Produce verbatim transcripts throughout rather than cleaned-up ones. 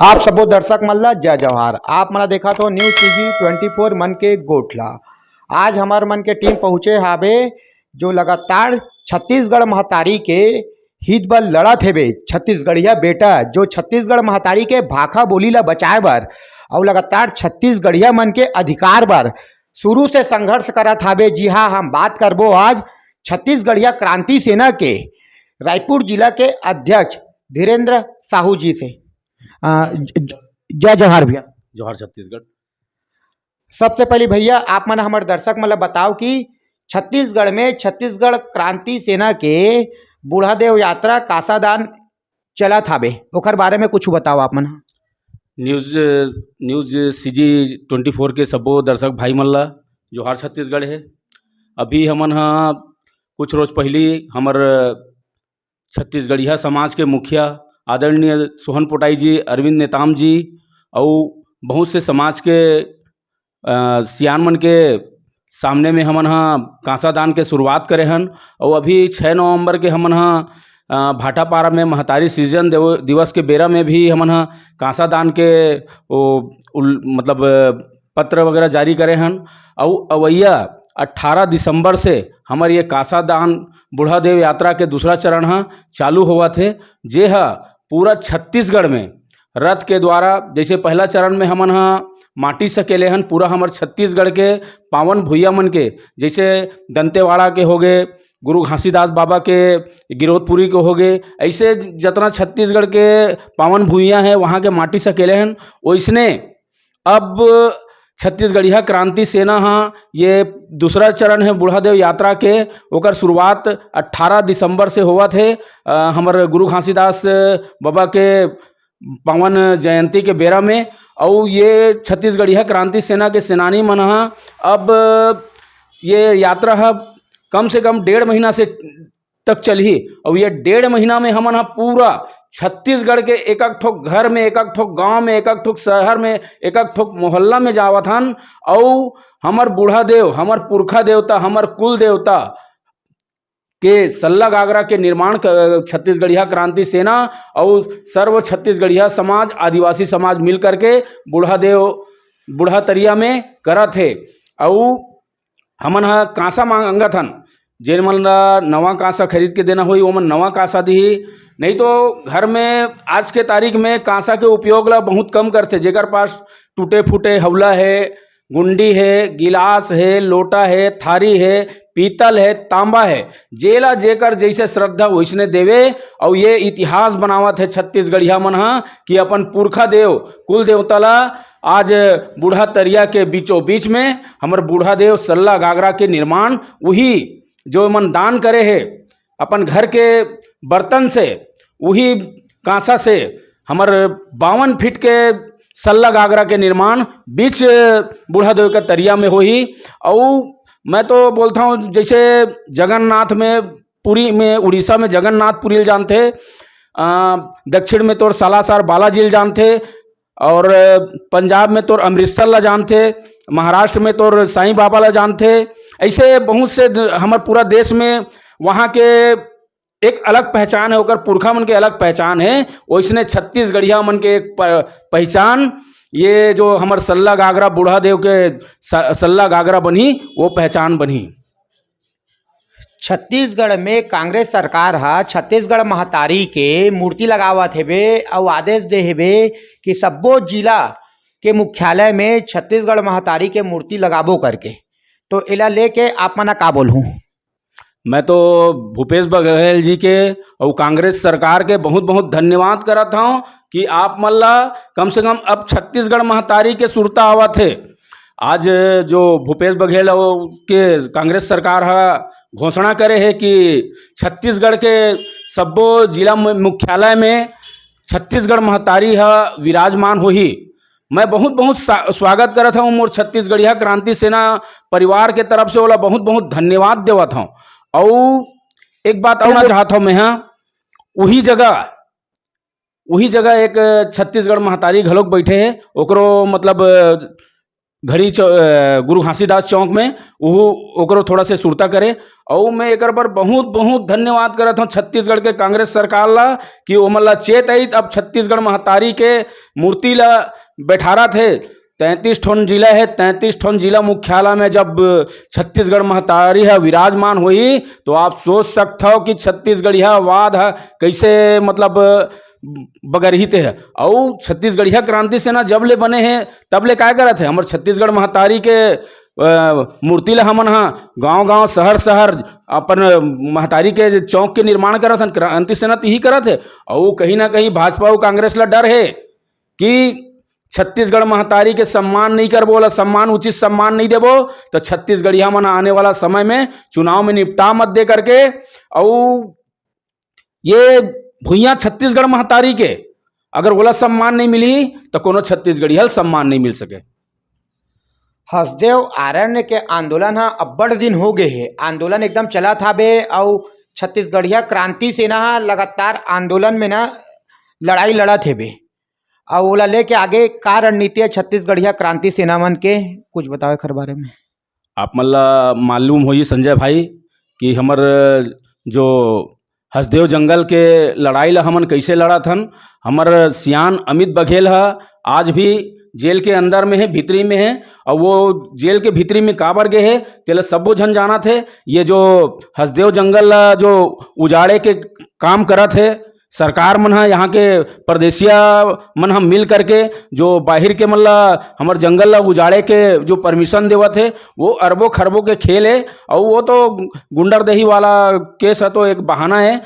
आप सबो दर्शक मन ला जय जोहार। आप मन ला देखत हो न्यूज टीवी ट्वेंटी फोर मन के गोठ ला। आज हमर मन के टीम पहुंचे हाबे, जो लगातार छत्तीसगढ़ महतारी के हित बर लड़त हेबे। छत्तीसगढ़िया बेटा जो छत्तीसगढ़ महतारी के भाखा बोली ला बचाए बर अउ लगातार छत्तीसगढ़िया मन के अधिकार बर शुरू से संघर्ष करत हाबे। जी हाँ, हम बात करबो आज छत्तीसगढ़िया क्रांति सेना के रायपुर जिला के अध्यक्ष धीरेंद्र साहू जी से। अ, ज-, ज-, जय जोहार भैया। जोहार छत्तीसगढ़। सबसे पहले भैया, आप मन हमर दर्शक मन ला बताओ कि छत्तीसगढ़ में छत्तीसगढ़ क्रांति सेना के बूढ़ादेव यात्रा कांसादान चलत हाबे, ओकर बारे में कुछ बताओ आप मन। न्यूज, न्यूज सीजी ट्वेंटी फोर के सबो दर्शक भाई मन ला जोहार छत्तीसगढ़ हे। अभी हमन ह कुछ रोज पहली हमर छत्तीसगढ़िया समाज के मुखिया आदरणीय सोहन पोटाई जी, अरविंद नेताम जी अउ बहुत से समाज के, अ, सियान मन के सामने में हमन ह कांसा दान के शुरुआत करे हन। अउ अभी छः नवंबर के हमन ह, अ, भाटापारा में महतारी सृजन देव-, दिवस के बेरा में भी हमन ह कांसा दान के ओ उल-, मतलब, अ, पत्र वगैरह जारी करे हन। अउ अवैया अट्ठारह दिसंबर से हमर ये कांसा दान बूढ़ा देव यात्रा के दूसरा चरण ह चालू होवत हे, जे ह पूरा छत्तीसगढ़ में रथ के द्वारा, जैसे पहला चरण में हमन ह माटी सकेले हन, पूरा हमर छत्तीसगढ़ के पावन भुइया मन के, जैसे दंतेवाड़ा के होगे, गुरु घासीदास बाबा के गिरौदपुरी के होगे, ऐसे जतना छत्तीसगढ़ के पावन भुइया है, वहाँ के माटी सकेले हन। ओइसने अब छत्तीसगढ़िया क्रांति सेना ह, ये दूसरा चरण है बूढ़ा देव यात्रा के, ओकर शुरुआत अट्ठारह दिसंबर से होवत हे। अ, हमर गुरु घासीदास बाबा के पावन जयंती के बेरा में, अउ ये छत्तीसगढ़िया क्रांति सेना के सेनानी मन ह अब ये यात्रा ह कम से कम डेढ़ महीना से तक चलही। अउ ये डेढ़ महीना में हमन ह पूरा छत्तीसगढ़ के एक एक ठोक घर में, एक एक ठोक गांव में, एक एक ठोक शहर में, एक एक ठोक मोहल्ला में जावत हन, अउ हमर बूढ़ा देव, हमर पुरखा देवता, हमर कुल देवता के सल्ला गागरा के निर्माण क-, छत्तीसगढ़िया क्रांति सेना अउ सर्व छत्तीसगढ़िया समाज, आदिवासी समाज मिल करके बूढ़ा देव, बूढ़ा तरिया में करत हे। अउ हमन ह कांसा मांगत हन, जेन मन ला नवा कांसा खरीद के देना होही, ओमन नवा कांसा दिही। नहीं तो घर में आज के तारीख में कांसा के उपयोग ला बहुत कम करथे। जेकर पास टूटे फूटे हौला है, गुंडी है, गिलास है, लोटा है, थारी है, पीतल है, तांबा है, जेला जेकर जैसे श्रद्धा वैसने देवे। अउ ये इतिहास बनावत है छत्तीसगढ़िया मन ह कि अपन पुरखा देव, कुल देवता ला आज बूढ़ा तरिया के बीचों बीच में हमर बूढ़ा देव सल्ला गागरा के निर्माण, वही जो मन दान करे हे अपन घर के बर्तन से, वही कांसा से हमर बावन फीट के सल्ला गागरा के निर्माण बीच बूढ़ा देव के तरिया में होही। अउ मैं तो बोलता हूँ, जैसे जगन्नाथ में, पुरी में, उड़ीसा में जगन्नाथ पुरी ल जानथे, अ, दक्षिण में तोर सालासर बालाजी ल जानथे, और पंजाब में तोर अमृतसर ला जानथे, महाराष्ट्र में तोर साईं बाबा ला जानथे। ऐसे बहुत से द-, हमर पूरा देश में वहाँ के एक अलग पहचान है, ओकर पुरखा मन के अलग पहचान है। वैसने छत्तीसगढ़िया मन के एक प-, पहचान, ये जो हमर सल्ला गागरा बूढ़ा देव के स-, सल्ला गागरा बनही, वो पहचान बनही। छत्तीसगढ़ में कांग्रेस सरकार ह छत्तीसगढ़ महतारी के मूर्ति लगावत हेबे अउ आदेश दे हेबे कि सब्बो जिला के मुख्यालय में छत्तीसगढ़ महतारी के मूर्ति लगाबो करके। तो एला लेके आप मन ह का बोलहू? मैं तो भूपेश बघेल जी के अउ कांग्रेस सरकार के बहुत बहुत धन्यवाद करत हौं कि आप मन ला कम से कम अब छत्तीसगढ़ महतारी के सुरता आवत हे। आज जो भूपेश बघेल अउ के कांग्रेस सरकार ह घोषणा करे हे कि छत्तीसगढ़ के सब्बो जिला मु-, मुख्यालय में छत्तीसगढ़ महतारी ह विराजमान होही। मैं बहुत बहुत सा-, स्वागत करत हौं मोर छत्तीसगढ़िया क्रांति सेना परिवार के तरफ से, ओला बहुत बहुत धन्यवाद देवत हौं। अउ एक बात अउ कहना चाहत हौं मैं ह, उही जगह, उही जगह एक छत्तीसगढ़ महतारी घलोक बैठे हे, ओकरो मतलब घड़ी चौ-, अ, गुरु घासीदास चौक में, ओहू, ओकरो थोड़ा से सुरता करे। अउ मैं एकर बर बहुत, बहुत धन्यवाद करत हौं छत्तीसगढ़ के कांग्रेस सरकार ला कि ओमन ला चेत आइत, अब छत्तीसगढ़ महतारी के मूर्ति ला बैठारत हे। तैंतीस ठोन जिला हे, तैंतीस ठोन जिला मुख्यालय में जब छत्तीसगढ़ महतारी ह विराजमान होही, तो आप सोच सकथव कि छत्तीसगढ़ियावाद ह कइसे, मतलब, बगरही ते ह। अउ छत्तीसगढ़िया क्रांति सेना जब ले बने हे, तब ले काय करत हे? हमर छत्तीसगढ़ महतारी के, अ, मूर्ति ला हमन ह गांव-गांव, शहर-शहर अपन महतारी के चौक के निर्माण करत हन, क्रांति सेना त इही करत हे। अउ कहीं ना कहीं भाजपा अउ कांग्रेस ला डर हे कि छत्तीसगढ़ महतारी के सम्मान नहीं करबो, ओला सम्मान, उचित सम्मान नहीं देबो, तो छत्तीसगढ़िया मन आने वाला समय में चुनाव में निपटा मत दे करके, अउ ये भुइयां छत्तीसगढ़ महतारी के, अगर ओला सम्मान नहीं मिली, तो कोनो छत्तीसगढ़िया ल सम्मान नहीं मिल सके। हसदेव आरण्य के आंदोलन ह अब्बड़ दिन हो गए हे, आंदोलन एकदम चलत हाबे, अउ छत्तीसगढ़िया क्रांति सेना ह लगातार आंदोलन में ना लड़ाई लड़त हेबे, अउ ओला लेके आगे का रणनीति है छत्तीसगढ़िया क्रांति सेना मन के, कुछ बताओ एखर बारे में। आप मन ला मालूम होही संजय भाई कि हमर जो हसदेव जंगल के लड़ाई ला हमन कइसे लड़त हन। हमर सियान अमित बघेल ह आज भी जेल के अंदर में हे, भीतरी में हे, अउ वो जेल के भीतरी में काबर गे हे, तेला सब्बो झन जानत हे। ये जो हसदेव जंगल ला जो उजाड़े के काम करत हे, सरकार मन ह, यहाँ के परदेसिया मन ह मिल करके जो बाहिर के मन ला, हमर जंगल ला उजाड़े के जो परमिशन देवत हे, वो अरबों खरबों के खेल हे। अउ वो तो गुंडरदेही वाला केस ह, तो एक बहाना हे।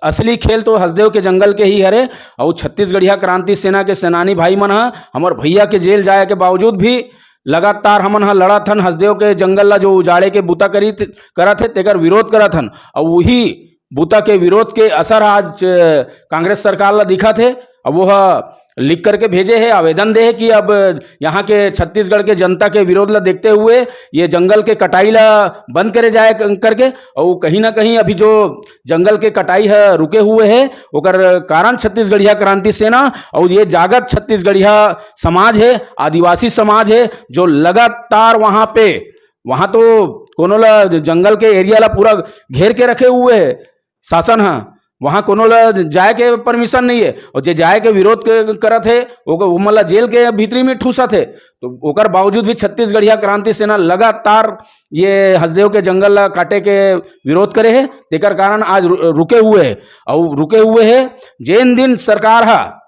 असली खेल तो हसदेव के जंगल के ही हरे। अउ छत्तीसगढ़िया क्रांति सेना के सेनानी भाई मन ह हमर भैया के जेल जाए के बावजूद भी लगातार हमन ह लड़त हन, हसदेव के जंगल ला जो उजाड़े के बुता करी, करत हे, तेकर विरोध करत हन। अउ वही बुता के विरोध के असर आज, अ, कांग्रेस सरकार ला दिखत हे। अब वो ह लिख करके भेजे हे, आवेदन दे हे कि अब यहाँ के छत्तीसगढ़ के जनता के विरोध ला देखते हुए ये जंगल के कटाई ला बंद करे जाए क-, करके, अउ कहीं ना कहीं अभी जो जंगल के कटाई ह रुके हुए हे, ओकर कारण छत्तीसगढ़िया क्रांति सेना अउ ये जागत छत्तीसगढ़िया समाज हे, आदिवासी समाज हे, जो लगातार वहाँ पे, वहाँ तो कोनो ला, जंगल के एरिया ला पूरा घेर के रखे हुए हे शासन ह, वहाँ कोनो ला जाए के परमिशन नहीं है। और जे जाए के विरोध के करत है, ओकर, ओमन ला जेल के भीतरी में ठूसत है। तो ओकर बावजूद भी छत्तीसगढ़िया क्रांति सेना लगातार ये हसदेव के जंगल ला काटे के विरोध करे है, तेकर कारण आज रु-, रुके हुए है। और रुके हुए है, जेन दिन सरकार हा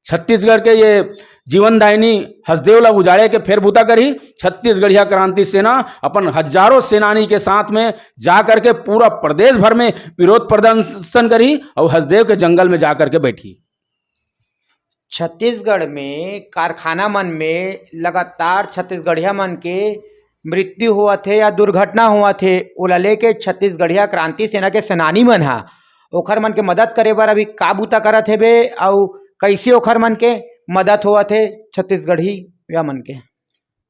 छत्तीसगढ़ के ये जीवनदायिनी हसदेव ला उजाड़े के फेर बुता करही, छत्तीसगढ़िया क्रांति सेना अपन हजारों सेनानी के साथ में जा करके पूरा प्रदेश भर में विरोध प्रदर्शन करही और हसदेव के जंगल में जा करके बैठही। छत्तीसगढ़ में कारखाना मन में लगातार छत्तीसगढ़िया मन के मृत्यु होवत हे या दुर्घटना होवत हे, ओला लेके छत्तीसगढ़िया क्रांति सेना के सेनानी मन हा ओखर मन के मदद करे बर अभी का बूता करत हेबे, अउ कइसे ओखर मन के मदद होवत हे छत्तीसगढ़िया मन के?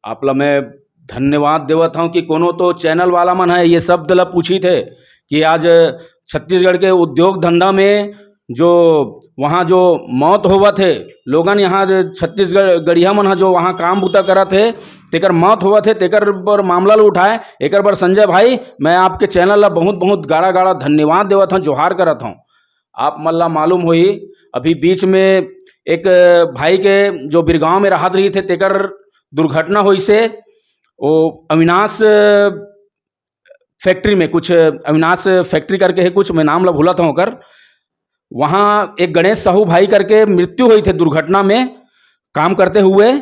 आप ला मैं धन्यवाद देवत हौं कि कोनो तो चैनल वाला मन है ये शब्द ला पूछित हे कि आज छत्तीसगढ़ के उद्योग धंधा में जो वहाँ जो मौत होवत हे, लोगन यहाँ जे छत्तीसगढ़ गढ़िया मन ह जो वहाँ काम बूता करत हे, तेकर मौत होवत हे, तेकर बर मामला ल उठाए, एकर बर संजय भाई, मैं आपके चैनल ला बहुत बहुत गाड़ा गाड़ा धन्यवाद देवत हौं, जोहार करत हौं। आप मन ला मालूम होही, अभी बीच में एक भाई के जो बिरगांव में रहत रही थे, तेकर दुर्घटना होइसे, वो अविनाश फैक्ट्री में कुछ, अविनाश फैक्ट्री करके है कुछ, मैं नाम ला भूलत हौं ओकर, वहाँ एक गणेश साहू भाई करके मृत्यु होई थे दुर्घटना में काम करते हुए।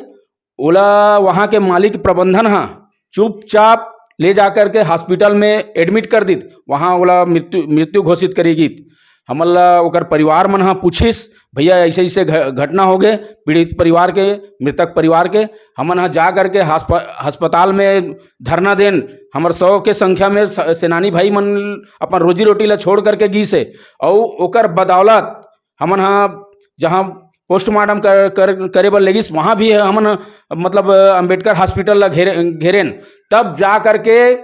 ओला वहाँ के मालिक प्रबंधन हा चुपचाप ले जा करके हॉस्पिटल में एडमिट कर दीत, वहाँ ओला मृत्यु, मृत्यु घोषित करे गीत। हमन ला ओकर परिवार मन हा पूछिस, "भैया, ऐसे ऐसे घ-, घटना हो गए, पीड़ित परिवार के, मृतक परिवार के।" हमन हा जा करके हस्प-, अस्पताल में धरना देन। हमर सौ के संख्या में स-, सेनानी भाई मन अपन रोजी रोटी ला छोड़ करके गीस हे, अउ ओकर बदौलत हमन हा जहाँ पोस्टमार्टम कर, कर, करे बर लेगिस, वहाँ भी हमन, मतलब, अंबेडकर हॉस्पिटल ला घेरे, घेरेन। तब जा करके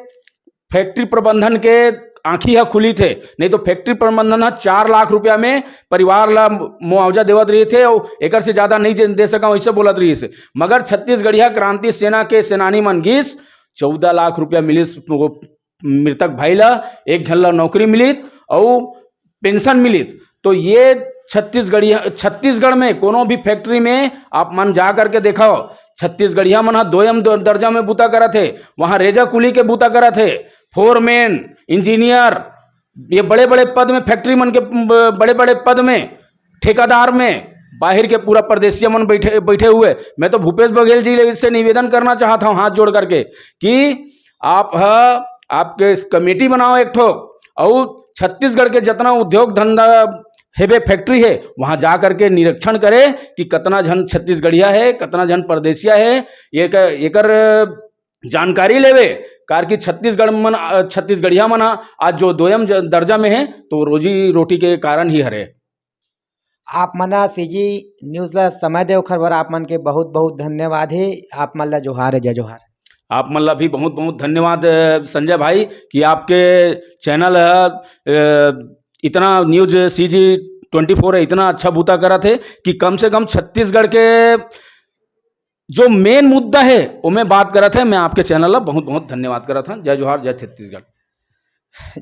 फैक्ट्री प्रबंधन के आंखी ह खुली थे। नहीं तो फैक्ट्री प्रबंधन ह चार लाख रुपया में परिवार ला मुआवजा देवत रही थे और एकर से ज्यादा नहीं दे सका, वैसे बोलत रही से। मगर छत्तीसगढ़िया क्रांति सेना के सेनानी मन गिस, चौदह लाख रुपया मिलिस वो मृतक भाई ला, एक झन ला नौकरी मिलित और पेंशन मिलित। तो ये छत्तीसगढ़िया, छत्तीसगढ़ में कोनो भी फैक्ट्री में आप मन जा करके देखाओ, छत्तीसगढ़िया मन ह दोयम द-, दर्जा में बूता करत हे, वहाँ रेजा कुली के बूता करत हे, फोरमैन, इंजीनियर, ये बड़े बड़े पद में, फैक्ट्री मन के ब-, बड़े बड़े पद में, ठेकेदार में, बाहर के पूरा परदेसिया मन बैठे बैठे हुए। मैं तो भूपेश बघेल जी से निवेदन करना चाहता हूँ हाथ जोड़ करके कि आप ह, आपके कमेटी बनाओ एक ठो, और छत्तीसगढ़ के जितना उद्योग धंधा हेबे, फैक्ट्री है, वहाँ जा करके निरीक्षण करे कि कितना झन छत्तीसगढ़िया है, कितना झन परदेसिया है, ये क-, एकर जानकारी लेवे। कार कि छत्तीसगढ़ मन, अ, छत्तीसगढ़िया मन ह आज जो दोयम ज-, दर्जा में है, तो रोजी रोटी के कारण ही हरे। आप मन ह सीजी न्यूज़ ला समय दे, ओखर बर आप मन के बहुत बहुत धन्यवाद हे। आप मन ला जोहार हे, जय जोहार। आप मन ला भी बहुत बहुत धन्यवाद, अ, संजय भाई, कि आपके चैनल ह, अ, इतना न्यूज़ सीजी ट्वेंटी फोर है, इतना अच्छा बूता करत है कि कम से कम छत्तीसगढ़ के जो मेन मुद्दा है, वो मैं बात करत है। मैं आपके चैनल ला बहुत बहुत धन्यवाद करत हूँ। जय जोहार, जय छत्तीसगढ़।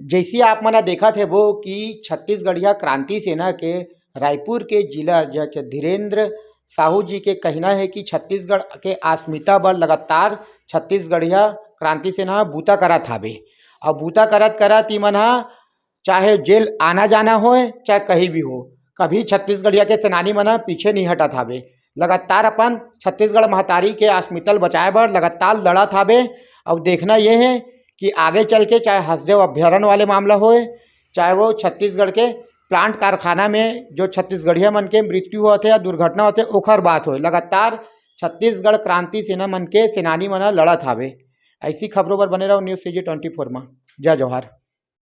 जैसे आप मन ह देखत हे वो कि छत्तीसगढ़िया क्रांति सेना के रायपुर के जिला अध्यक्ष धीरेंद्र साहू जी के कहना है कि छत्तीसगढ़ के अस्मिता बर लगातार छत्तीसगढ़िया क्रांति सेना ह बूता करत हावे। और बूता करत करत ई मन ह चाहे जेल आना जाना होए, चाहे कहीं भी हो, कभी छत्तीसगढ़िया के सेनानी मन ह पीछे नहीं हटत हावे। लगातार अपन छत्तीसगढ़ महतारी के अस्मिता ल बचाए बर लगातार लड़त हावे। और देखना ये है कि आगे चल के चाहे हसदेव अभ्यारण्य वाले मामला होए, चाहे वो छत्तीसगढ़ के प्लांट कारखाना में जो छत्तीसगढ़िया मन के मृत्यु होत हे या दुर्घटना होत हे, ओखर बात होए, लगातार छत्तीसगढ़ क्रांति सेना मन के सेनानी मन ह लड़त हावे। ऐसी खबरों पर बने रहो न्यूज़ सीजी ट्वेंटी फोर में। जय जोहार।